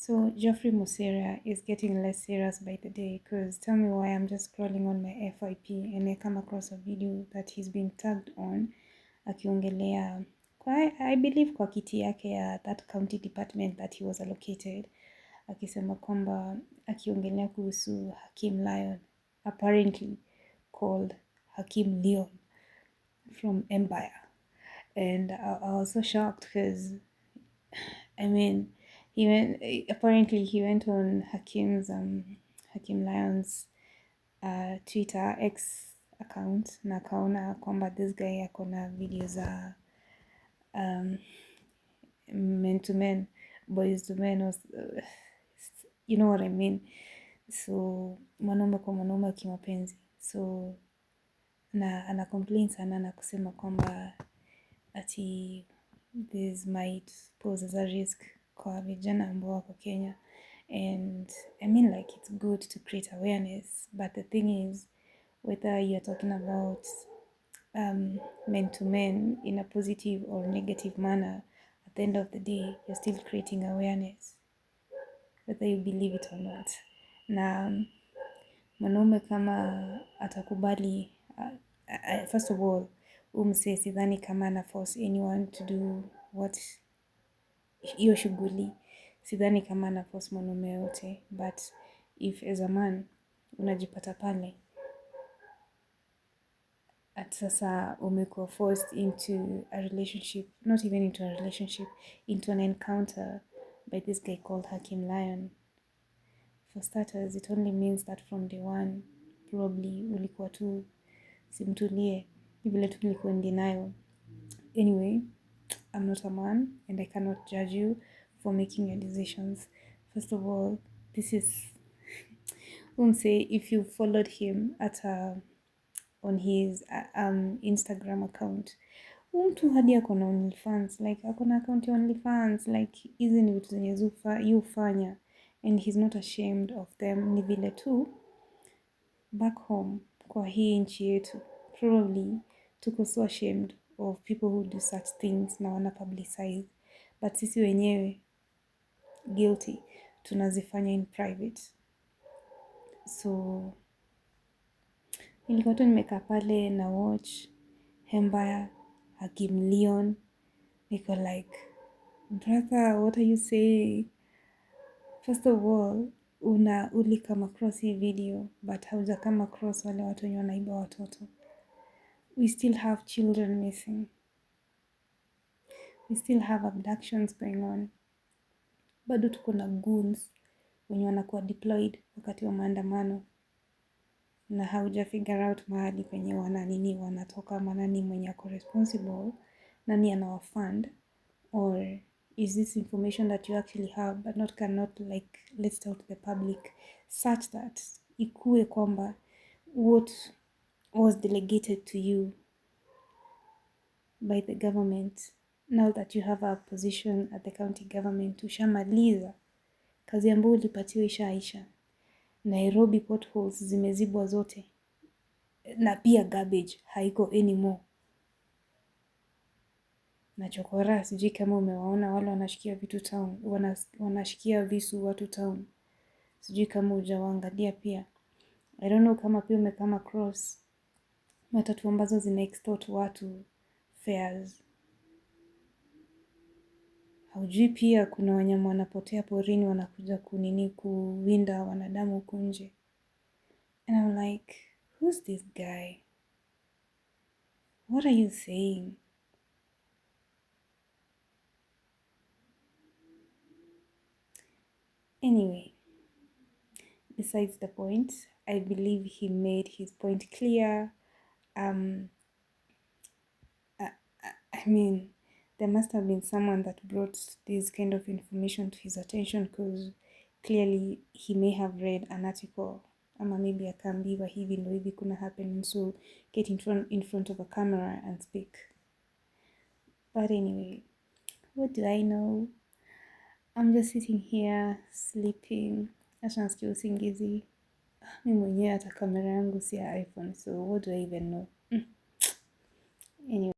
So Geoffrey Mosiria is getting less serious by the day, because tell me why I'm just scrolling on my FYP and I come across a video that he's been tagged on akiongelea kwa, I believe, kwa kiti yake ya that county department that he was allocated, akisema kwamba, akiongelea kuhusu Hakim Lion, apparently called Hakim Leon from Empire. And I was so shocked because, I mean, he went apparently he went on Hakim Lion's Twitter X account na akaona kwamba this guy ako na video za men to men, boys to men, or, you know what I mean, so mwanaume kwa mwanaume kimapenzi. So na ana complain sana na kusema kwamba ati this might pose as a risk kwa vijana ambao wako Kenya. And I mean, like, it's good to create awareness, but the thing is, whether you're talking about men to men in a positive or negative manner, at the end of the day you're still creating awareness, whether you believe it or not. Na mwanaume kama atakubali, first of all, msee sidhani kama ana force anyone to do what, hiyo shughuli. Sidhani kama ana force mwanaume yoyote, but if as a man unajipata pale at sasa umekuwa forced into a relationship, not even into a relationship, into an encounter by this guy called Hakim Lion, for starters, it only means that from day one probably ulikuwa tu simtulie, ni vile tu ulikuwa in denial. Anyway, I'm not a man and I cannot judge you for making your decisions. First of all, this is msee, if you followed him at on his Instagram account, huyu mtu hadi ako na OnlyFans, like, ako na account ya OnlyFans. Like, hizi ni vitu zenye hufanya and he's not ashamed of them. Ni vile tu back home kwa hii nchi yetu probably tuko so ashamed of people who do such things na wana publicize, but sisi wenyewe, guilty, tunazifanya in private. So nilikuwa tu nimekaa pale na watch Hembaya, Hakim Leon, niko like, "Brother, what are you saying?" First of all, una uli come across hii video but hauja come across wale watu wenye wanaiba watoto. We still have children missing, we still have abductions going on, bado tuko na goons wenye wanakuwa deployed wakati wa maandamano na hauja figure out mahali penye wana nini wanatoka, ama nani mwenye ako responsible, nani anawafund, or is this information that you actually have but not cannot, like, list out to the public such that ikue kwamba what was delegated to you by the government, now that you have a position at the county government, ushamaliza kazi ambayo ulipatiwa, ishaisha. Nairobi potholes zimezibwa zote na pia garbage haiko anymore na chokora. Sijui kama umewaona wale wanashikia vitu town, wanashikia visu watu town. Sijui kama hujawaangalia pia. I don't know kama pia umecome across matatu ambazo zina extort watu fares. Haujui pia kuna wanyama wanapotea porini wanakuja kunini, kuwinda wanadamu huku nje. And I'm like, "Who's this guy? What are you saying?" Anyway, besides the point, I believe he made his point clear. I mean, there must have been someone that brought this kind of information to his attention, because clearly he may have read an article ama maybe akaambiwa hivi ndo hivi kuna happen, so get in front of a camera and speak. But anyway, what do I know? I'm just sitting here sleeping. Acha nasikia usingizi. Mi mwenyewe hata kamera yangu si ya iPhone, so what do I even know? Anyway.